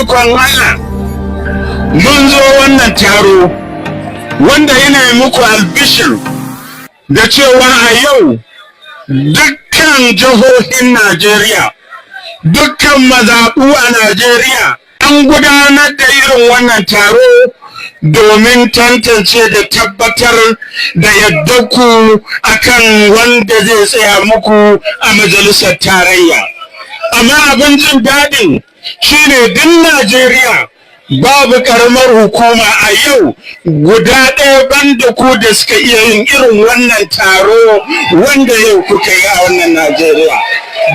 Ikon Allah, mun zo wannan taro wanda yana muku albishir da cewa a yau dukkan jihohin Najeriya, dukkan mazaɓu a Najeriya, an gudanar da irin wannan taro domin tantance da tabbatar da yadda ku akan wanda zai tsaya muku a majalisar tarayya. Amma abin jin daɗin shine duk Najeriya babu ƙaramar hukuma a yau guda ɗaya banda ku da suka iya yin irin wannan taro wanda yau kuka yi a wannan Najeriya.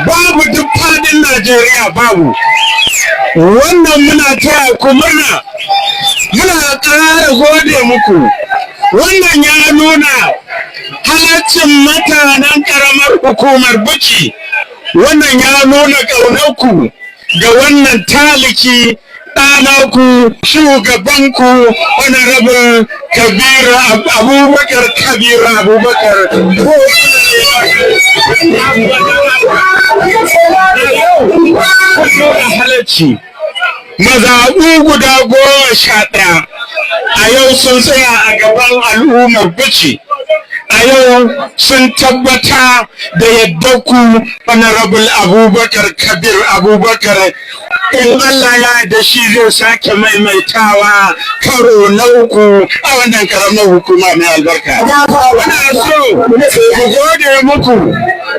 Babu, duk fadin Najeriya babu. Wannan muna taya ku murna, muna ƙara gode muku. Wannan ya nuna halaccin mutanen ƙaramar hukumar Bichi. Wannan ya nuna ƙaunarku ga wannan taliki ɗanaku, shugabanku, Honorable Kabiru Abubakar, Kabiru Abubakar. Ko halacci mazaɓu guda 11 a yau sun tsaya a gaban al'ummar Bichi, a yau sun tabbata da yadda ku Honorable Abubakar Kabir Abubakar, in Allah ya da shi zai sake maimaitawa karo na uku a wannan karamar hukuma mai albarka. Muna so ku gode muku,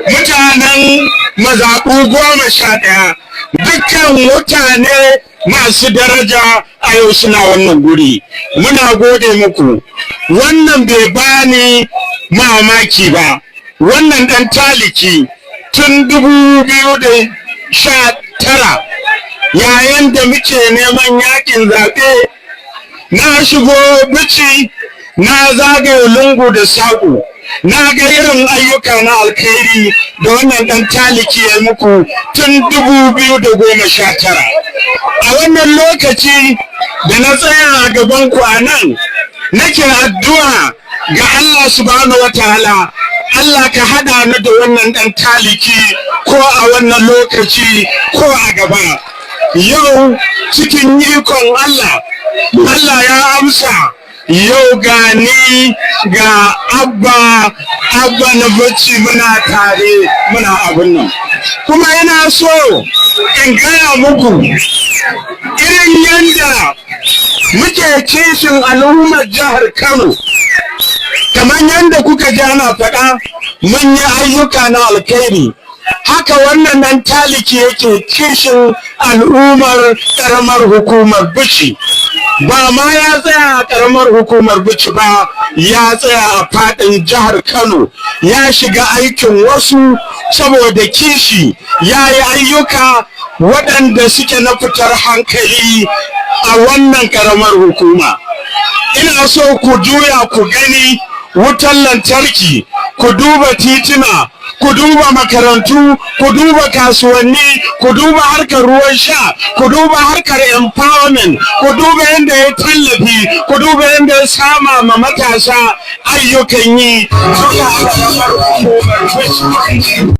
mutanen mazaɓu 11, dukkan mutane masu daraja a yau suna wannan guri. Muna gode muku. Wannan bai bani mamaki ba. Wannan ɗan taliki tun 2019, yayin da muke neman yakin zaɓe, na shigo Bichi, na zagaye lungu da saƙo, na ga irin ayyuka na alkhairi da wannan ɗan taliki ya muku tun 2019. A wannan lokaci da na tsaya a gaban ku a nan, nake addu'a ga Allah Subhanahu wataala, Allah ka haɗa ni da wannan ɗan taliki ko a wannan lokaci ko a gaba. Yau cikin ikon Allah, Allah ya amsa. Yau ga ni ga Abba, Abba na Bichi, muna tare muna abin nan. Kuma yana so in gaya muku irin yanda muke kishin al'ummar jihar Kano. Kamar yadda kuka ji ana faɗa, mun yi ayyuka na alkhairi, haka wannan nan taliki yake kishin al'ummar ƙaramar hukumar Bichi. Ba ma ya tsaya a ƙaramar hukumar Bichi ba, ya tsaya a faɗin jihar Kano, ya shiga aikin wasu saboda kishi, ya yi ayyuka waɗanda suke na fitar hankali a wannan ƙaramar hukuma. Ina so ku juya ku gani wutar lantarki, ku duba tituna, ku duba makarantu, ku duba kasuwanni, ku duba harkar ruwan sha, ku duba harkar empowerment, ku duba yadda ya tallafi, ku duba yadda ya sama ma matasa ayyukan yi duka a ƙaramar hukumar.